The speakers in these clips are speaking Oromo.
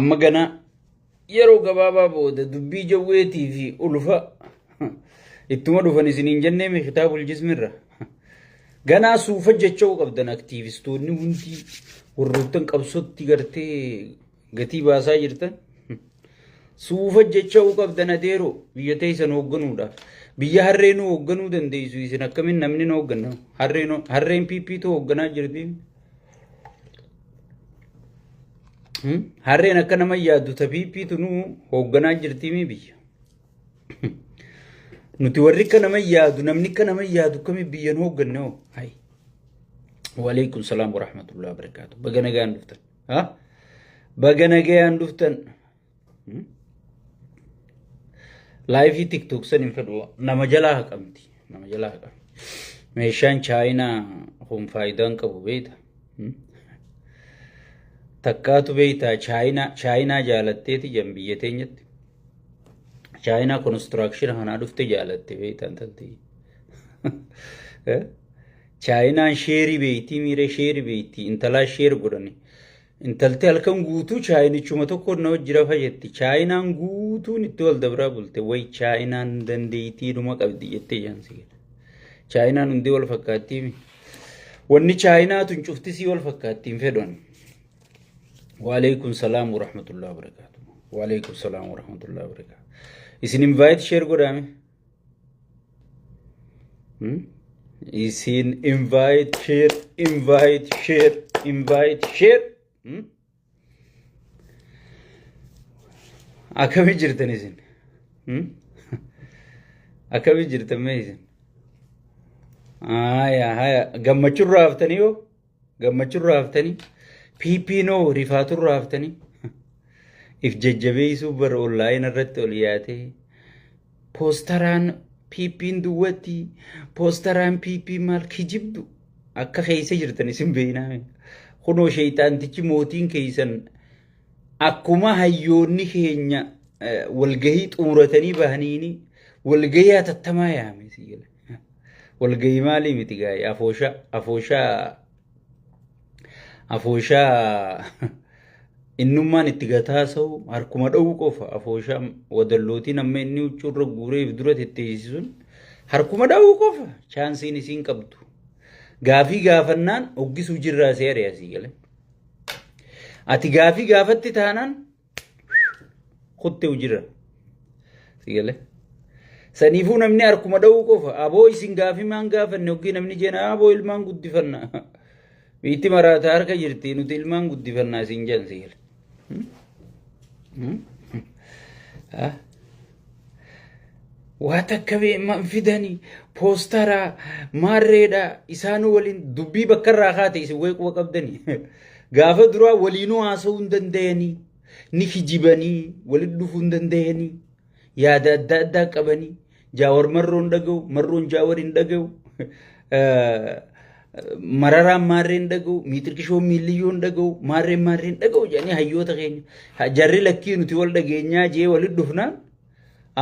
Amma ganaa yeroo gabaabaa booda dubbii jawweetii fi ulfa ittuma dhufan isiniin jennee mi kitaabul jismirra. Ganaa suufa jecha'uu qabdan aktiivistoonni hundi warroottan qabsootti gartee gatii baasaa jirtan. Suufa jecha'uu qabdan adeeroo biyya teessan hoogganuudhaaf. Biyya harreenuu hoogganuu dandeessu isin akkamiin namni nu hoogganna? Harreen PPtu hoogganaa jirti. Harreen akka nama yaaddu ta PPtu nu hoogganaa jirti mi biyya. Nuti warri akka nama yaadu namni akka nama yaadu akkamiin biyya nu hoogganne hoo? Hayi. Waalaikum salaam wa rahmatullahi wa barakaatuh. Baga nagaan dhuftan. Ha? Baga nagayaan dhuftan. Laayifii tiktok san hin fedhu. Nama jalaa haqamti. Nama jalaa haqamti. Meeshaan chaayinaa kun faayidaa hin qabu beekta. Takkaatu beektaa chaayinaa chaayinaa jaalatteeti jan biyya teenyatti. Chaayinaa konistiraakshina kanaa dhufte jaalatte beektaa intalti. Chaayinaan sheerii beektii miiree sheerii beektii intalaa sheer godhani. Intalti halkan guutuu chaayinichuma tokkoon na wajji rafa jetti. Chaayinaan guutuun itti wal dabraa bulte. Way chaayinaan dandeettii dhuma qabdi jettee jaansi. Chaayinaan hundi wal fakkaattii. Wanni chaayinaa tun cuftisii wal fakkaattii hin fedhan. Waalaikum salaam wa rahmatullahi wa barakaatuh. Waalaikum salaam wa rahmatullahi wa barakaatuh. Isin invite share godhaame. Isin invite share invite share invite share. Hmm? Akkamii jirtan isin? Hmm? Akkamii jirtan mee isin? Haya haya gammachurraa haftanii yoo gammachurraa haftanii PP noo rifaaturraa haftanii if jajjabeessuu bara onlaayina irratti ol yaatee Poostaraan PP'n duwwatti poostaraan PP maal kijibdu akka keessa jirtan isin beeknaa. Kunoo sheeyxaantichi mootiin keessan akkuma hayyoonni keenya walgahii xumuratanii bahaniini walgahii hatattamaa yaame si gala. Walgahii maalii miti gaa'e afooshaa afooshaa Afooshaa innummaan itti gataasa'u harkuma dha'uu qofa afooshaa wadallootiin amma inni huccuurra guuree if dura tetteessisuun harkuma dha'uu qofa chaansiin isiin qabdu. Gaafii gaafannaan hoggisuu jirraa si ari'a sii gale. Ati gaafii gaafatti taanaan kutte hojirra. Si gale. Saniifuu namni harkuma dha'uu qofa. Aboo isin gaafii maan gaafanne hoggii namni jeena aboo ilmaan guddifanna. Biitti maraata harka jirti nuti ilmaan guddifannaa isin jedhan si gale. Waa takka beeman fidanii poostaraa maarreedha isaanuu waliin dubbii bakka irraa kaate isin wayi quba qabdanii. Gaafa duraa waliinuu haasa'uu hin danda'anii ni kijibanii walitti dhufuu hin danda'anii yaada adda addaa qabanii jaawar marroon dhaga'u marroon jaawar hin dhaga'u mararaan maarreen dhaga'u miixirqishoon miilliyyoon dhaga'u maarreen maarreen dhaga'u jedhanii hayyoota keenya jarri lakkii nuti wal dhageenyaa jee walitti dhufnaan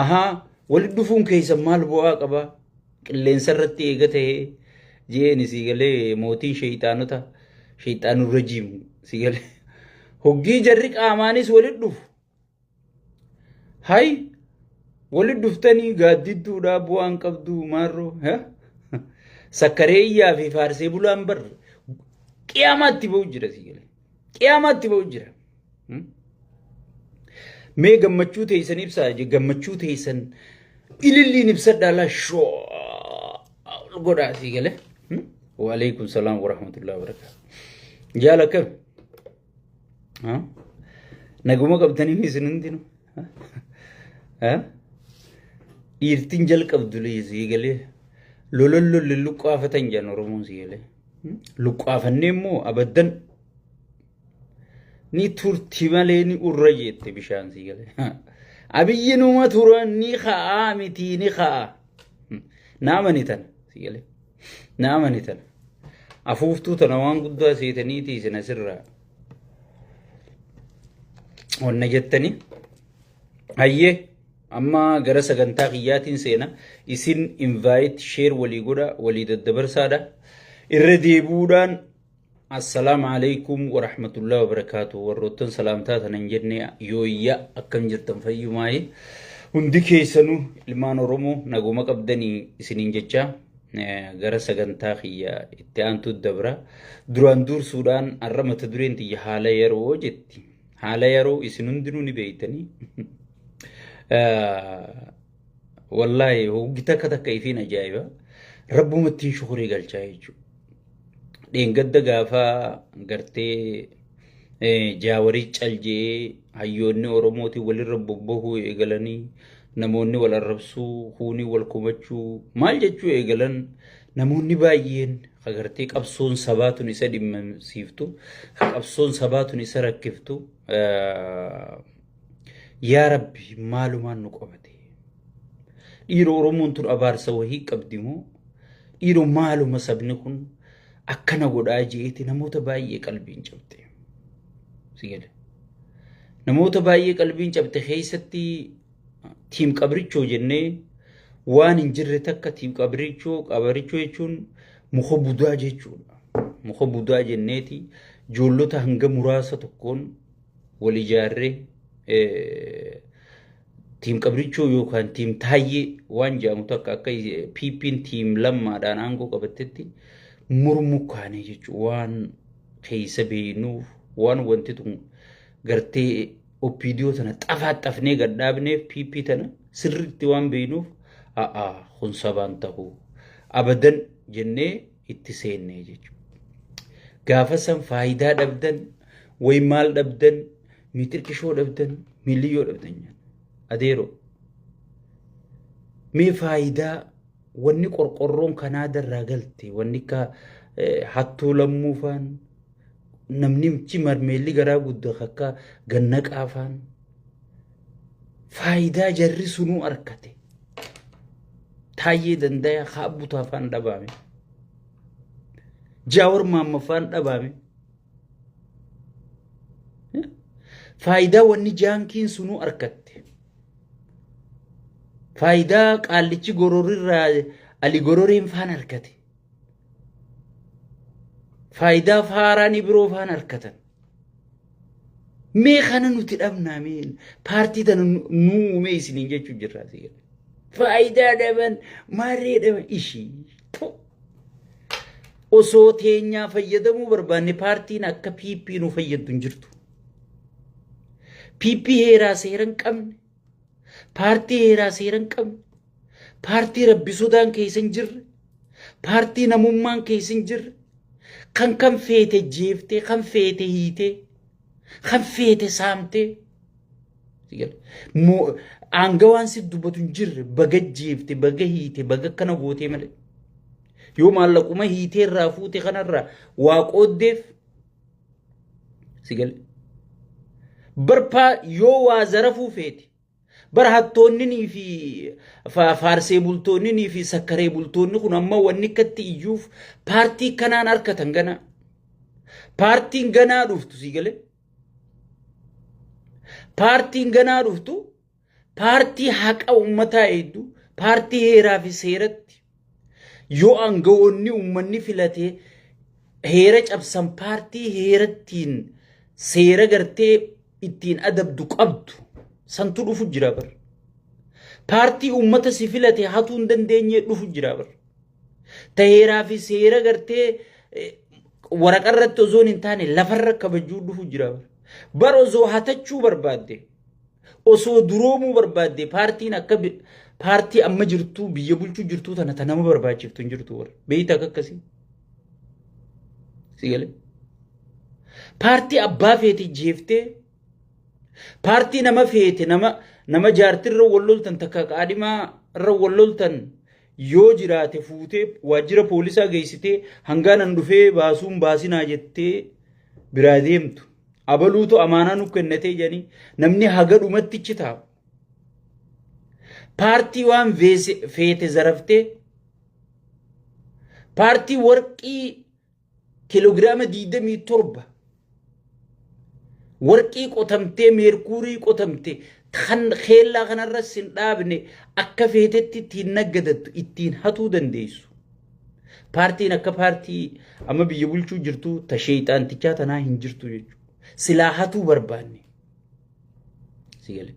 ahaa walitti dhufuun keessan maal bu'aa qaba qilleensa irratti eega ta'ee jeen sii galee mootiin sheeyxaanota sheeyxaanurra rajiim sii galee hoggii jarri qaamaanis walitti dhufu Hay walitti dhuftanii gaaddidduudhaa bu'aan qabdu maarroo sakkareeyyaa fi faarsee bulaan bar qiyaamaatti ba'u jira si galee qiyaamaatti ba'u jira. Mee gammachuu teessan ibsaa gammachuu teessan ililliin ibsadhaa laa shoo godhaa si galee. Waalaikum salaam warahmatullahi wabarakatuh. Jaala akkam? Naguma qabdanii isin hundinuu. Dhiirtiin jalqabdu sii galee lolan lolli luqqaafatan jedhan Oromoon sii galee. Luqqaafannee immoo abaddan ni turti malee ni urra jette bishaan sii galee. Abiyyi numa tura ni ka'aa miti ni ka'aa. Na amani tana sii galee. Na amani tana. Afuuftuu tana waan guddaa seetaniiti isin asirraa. Wanna jettanii. Hayyee amma gara sagantaa kiyyaatiin seena. Isin invite share walii godha walii daddabarsaadha. Irra deebi'uudhaan Assalaamu alaikum warahmatullahi wabarakaatu. Warroottan salaamtaa tanan jenne, yooyya, akkam jirtan? Fayyumaayi? Hundi keessanuu ilmaan Oromoo naguma qabdanii isiniin jecha, gara sagantaa kiyya itti aantuu dabra. Duraan dursuudhaan har'a mata dureen tiyya haala yeroo jetti. Haala yeroo isin hundinuu ni beeytanii. Wallaahi hoggi takka takka ifiin ajaa'iba. Rabbumattiin shukurii galchaa jechuudha. Dheengadda gaafa gartee jaawarii caljee hayyoonni Oromootiin walirra bobbahuu eegalanii, namoonni wal arrabsuu, kuunii wal komachuu, maal jechuu eegalan, namoonni baay'een agartee qabsoon sabaatun isa dhimmamsiiftu, qabsoon sabaatun isa rakkiftu, yaa Rabbi maalumaan nu qabate? Dhiiroo, Oromoon tun abaarsa wahii qabdi moo? Dhiiroo, maaluma sabni kun akkana godhaa jeeti namoota baay'ee qalbiin cabte. Si gale. Namoota baay'ee qalbiin cabte keessatti team qabrichoo jennee waan hin jirre takka, team qabrichoo, qabrichoo jechuun muka budaa jechuudha. Muka budaa jenneeti ijoollota hanga muraasa tokkoon wal ijaarree team qabrichoo yookaan team taayyee waan jedhamu takka akka PP'n team lammaadhaan aangoo qabattetti mormuu kaanee jechuudha. Waan keessa beeknuuf, waan wanti tun gartee OPDO tana xafaaxafnee gadhaabneef, PP tana sirriitti waan beeknuuf, a'aa, kun sabaan ta'uu abadan jennee itti seennee jechuudha. Gaafa san faayidaa dhabdan way, maal dhabdan, miixirqishoo dhabdan, miliyyoo dhabdan. Adeeroo, mee faayidaa wanni qorqorroon Kanaadarraa galte, wanni akka hattuu lammuu faan, namni marmeelli garaa guddaa akka gannaqaa faan, faayidaa jarri sunuu argate, taayyee dandaya haabbutaa faan dhabaame, Jaawar Maamma faan dhabaame, faayidaa wanni jaankiin sunuu argatte, faayidaa qaallichi gororirraa ali gororeen faan argate, faayidaa faaraanii biroo faan argatan, mee kana nuti dhabnaa? Mee paartii tana nuu uumee isiniin jechuu jirra. Faayidaa dhaban, maarree dhaban, ishii osoo teenyaa fayyadamuu barbaanne paartiin akka PP nu fayyaddu hin jirtu. PP heeraa seera hin qabne, paartii heeraa seera hin qabne, paartii rabbi sodaan keessa hin jirre, paartii namummaan keessa hin jirre, kan feete jeeftee, kan feete hiitee, kan feete saamtee, aangawaan si dubbatu hin jirre, baga jeefte, baga hiite, baga akkana gootee malee. Yoo maallaquma hiitee irraa fuute kanarraa waa qooddeef, si gale. Barpaa yoo waa zarafuu feete, bara hattoonninii fi faarsee bultoonninii fi sakkaree bultoonni kun amma wanni akkatti iyyuuf paartii kanaan harkatan ganaa. Paartiin ganaa dhuftu, si galee. Paartiin ganaa dhuftu paartii haqa uummataa eegdu, paartii heeraa fi seeratti yoo aangawoonni uummanni filatee heera cabsan, paartii heerattiin seera gartee ittiin adabdu qabdu santu dhufu jira bar. Paartii uummata si filate hatuu hin dandeenye dhufu jira bar. Ta heeraa fi seera gartee waraqaa irratti osoo hin taane lafarra kabajuu dhufu jira bar. Bar osoo hatachuu barbaadde, osoo duroomuu barbaadde, paartiin akka paartii amma jirtuu biyya bulchuu jirtuu tana ta nama barbaachiftu hin jirtu warra. Beeyta akka akkasii. Si galee? Paartii abbaa feete jeeftee, paartii nama feete, nama jaartirra wal loltan takka qaadhimaa irra wal loltan yoo jiraate fuutee waajjira poolisaa geessitee hangaanan dhufee baasuun baasinaa jettee biraa deemtu. Abaluutu amaanaa nu kennatee jedhanii namni haga dhumatti ichi taa'u. Paartii waan feete zaraftee, paartii warqii kiloogiraama 27 warqii qotamtee, meerkuurii qotamte kan keellaa kanarras hin dhaabne, akka feetetti ittiin naggadattu, ittiin hatuu dandeessu. Paartiin akka paartii amma biyya bulchuu jirtu ta sheexaantichaa tanaa hin jirtu jechuudha. Silaa hatuu barbaanne. Si galee.